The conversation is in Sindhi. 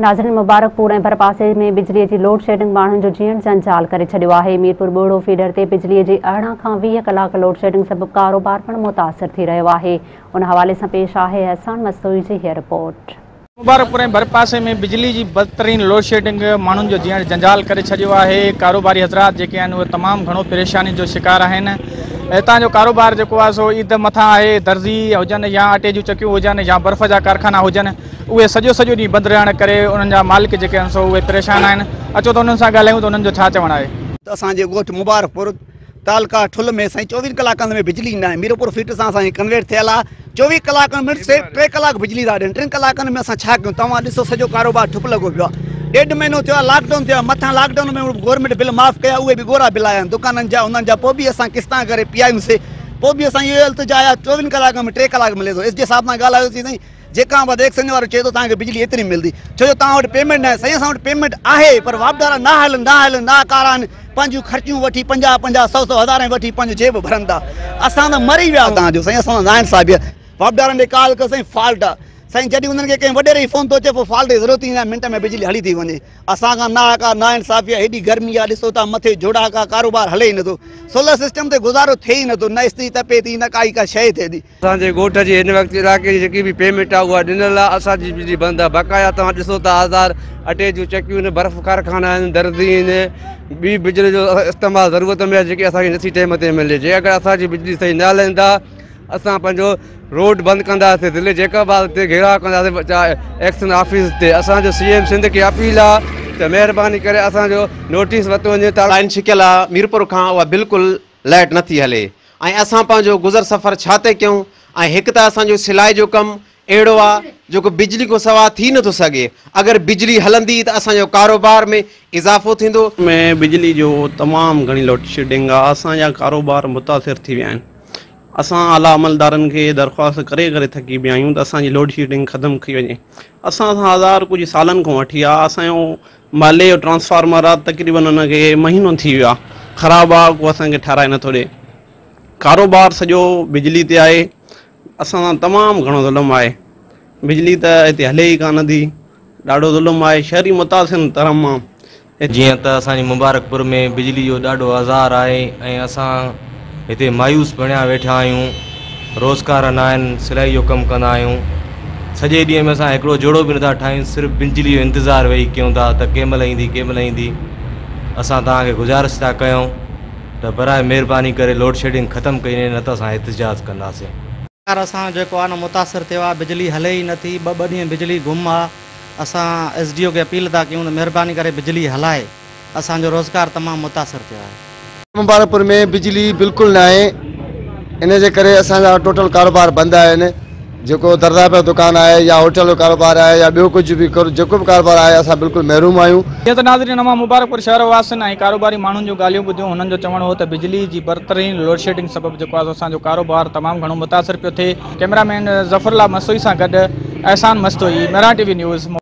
ناظرين مبارڪپور ۽ ڀرپاسي ۾ بجلي جي لوڊ شيڊنگ ماڻهن جو جيئڻ جنجال ڪري ڇڏيو آهي. ميرپور ٻوڙو فيڊر تي بجلي جي 18 کان 20 ڪلاڪ لوڊ شيڊنگ سبب ڪاروبار پڻ متاثر ٿي رهيو آهي. ان حوالي سان پيش آهي احسان مستوئي جي هيء رپورٽ. مبارڪپور ۽ ڀرپاسي ۾ بجلي جي بدترين لوڊ شيڊنگ ماڻهن جو جيئڻ جنجال ڪري ڇڏيو آهي. ڪاروباري حضرات جيڪي آهن اهي تمام گهڻو پريشاني جو شڪار آهن. هتان جو ڪاروبار جيڪو آهي سو عيد مٿان آهي. درزي هجن يا اٽي جون چڪيون هجن يا برف جا ڪارخانا هجن اهي سڄو سڄو ڏينهن بند رهڻ ڪري انهن جا مالڪ جيڪي آهن سو اهي پريشان آهن. اچو ته انهن سان ڳالهايون ته انهن جو ڇا چوڻ آهي. ته اسان جي ڳوٺ مبارڪپور تعلقه ٺل ۾ سائين 24 ڪلاڪن ۾ بجلي ناهي. ميرپور فيڊر سان اسان جي ڪنويٽ ٿيل آهي. 24 ڪلاڪن ۾ صرف 3 ڪلاڪ بجلي ٿا ڏين. 3 ڪلاڪن ۾ اسان ڇا ڪيون؟ توهان ڏسو سڄو ڪاروبار ٺپ لڳو پيو آهي. 1.5 مهينو ٿيو آهي لاڪ ڊائون ٿيو آهي. مٿان لاڪ ڊائون ۾ گورنمينٽ بل معاف ڪيا اهي به ڳورا بل آيا آهن دڪانن جا انهن جا. پوء به اسان قسطان ڪري پيايون سي. پوء به اسان اهو التجا آهي 24 ڪلاڪن ۾ 3 ڪلاڪ ملي ٿو. ايس ڊي صاحب سان ڳالهايوسين سائين جيڪا بعد ايڪسچينج وارو چئي ٿو توهان کي بجلي ايتري ملندي ڇو جو توهان وٽ پيمينٽ ناهي. سائين اسان وٽ پيمينٽ آهي پر واپڊارا نااهل نااهل ناڪارا آهن. پنهنجون خرچيون وٺي 50 50 100 100 هزارين وٺي پنهنجو جيب ڀرن ٿا. اسان ته مري ويا توهان جو سائين اسان سان ناانصافي آهي. واپڊارن ڏي ڪال ڪيو سائين فالٽ آهي. سائين جڏهن انهن کي ڪنهن وڏيري جي فون ٿو اچي پوء فالٽ جي ضرورت ئي ناهي منٽ ۾ بجلي هلي ٿي وڃي. اسان کان ناحق آهي ناانصافي آهي. هيڏي گرمي آهي ڏسو ٿا مٿي جهڙا ڪا ڪاروبار هلي ئي نٿو. سولر سسٽم تي گذارو ٿئي ئي نٿو. نه استري تپي ٿي نه ڪائي ڪا شيء ٿئي ٿي. اسان جي ڳوٺ جي هن وقت علائقي جي جيڪي به پيمينٽ آهي اها ڏنل آهي. اسان جي بجلي بند آهي. بقايا توهان ڏسو ٿا آزار اٽي جون چڪيون آهن برف ڪارخانا آهن درزي آهن ٻي بجلي جو استعمال ضرورت ۾ آهي جيڪي اسان کي نٿي ٽيم تي ملي. جي اگر اسان جي بجلي صحيح نه هلائيندا اسان پنهنجو روڊ بند ڪنداسين ضلعي جيڪب آباد تي گهيراء ڪنداسين ايڪشن آفيس تي. اسان جو سي ايم سنڌ کي اپيل آهي ته مهرباني ڪري اسان جو نوٽيس ورتو وڃي. لائن ڇڪيل آهي ميرپور کان اها بلڪل لائٽ نٿي هلي ۽ اسان پنهنجو گذر سفر ڇا تي ڪيون ۽ هڪ ته اسان جو سلائي جو ڪم اهڙو آ جيڪو بجلي کان سوا ٿي نٿو سگهي اگر بجلي هلندي ته اسان جو ڪاروبار ۾ اضافو ٿيندو. ۾ بجلي جو تمام گهڻي لوڊشيڊنگ آ اسان جا ڪاروبار متاثر ٿي ويا آهن اسان اعليٰ عملدارن کي درخواست ڪري ڪري ٿڪي پيا آهيون ته اسان جي لوڊشيڊنگ ختم ڪئي وڃي اسان سان هزار ڪجهه سالن کان وٺي آ اسان جو محلي جو ٽرانسفارمر آ تقريبن ان کي مهينو ٿي ويو آ خراب آ ڪو اسان کي ٺهرائي نٿو ڏي ڪاروبار سڄو بجلي تي آهي اسان سان تمام گهڻو ظلم آهي بجلي ته هتي هلي ئي ڪانه ٿي ڏاڍو ظلم آهي شهري متاثر تمام. جيئن ته اسان جي مبارڪپور ۾ بجلي جو ڏاڍو آزار آهي ۽ اسان هتي مايوس بڻيا ويٺا آهيون. روزگار نه آهن، سلائي جو ڪم ڪندا آهيون. سڄي ڏينهن ۾ اسان هڪڙو جوڙو به نٿا ٺاهيون، صرف بجلي جو انتظار ويهي ڪيون ٿا ته ڪنهن مهل ايندي ڪنهن مهل ايندي. اسان توهان کي گذارش ٿا ڪيون ته براء مهرباني ڪري لوڊشيڊنگ ختم ڪئي وڃي نه ته اسان احتجاج ڪنداسين. يار اسان جو جيڪو آ نه متاثر ٿيو آ بجلي هلي ئي نٿي ٻه ٻه ڏينهن بجلي گم آ اسان ايس ڊي او کي اپيل ٿا ڪيون ته مهرباني ڪري بجلي هلائي اسان جو روزگار تمام متاثر ٿيو آهي. مبارڪپور ۾ بجلي بلڪل ناهي ان جي ڪري اسان جا ٽوٽل ڪاروبار بند آهن جيڪو درزاب جو دڪان آهي يا هوٽل جو ڪاروبار آهي يا ٻيو ڪجهه به جيڪو به ڪاروبار آهي اسان بلڪل محروم آهيون. جيئن ته ناظرين اوهان مبارڪپور شهر واسين ۽ ڪاروباري ماڻهن جون ڳالهيون ٻڌيون هنن جو چوڻ هو ته بجلي جي بدترين لوڊشيڊنگ سبب جيڪو آهي سو اسان جو ڪاروبار تمام گهڻو متاثر پيو ٿئي ڪئميرا مين ظفر الله مسوئي سان گڏ Ehsan Mastoi Mehran T V news.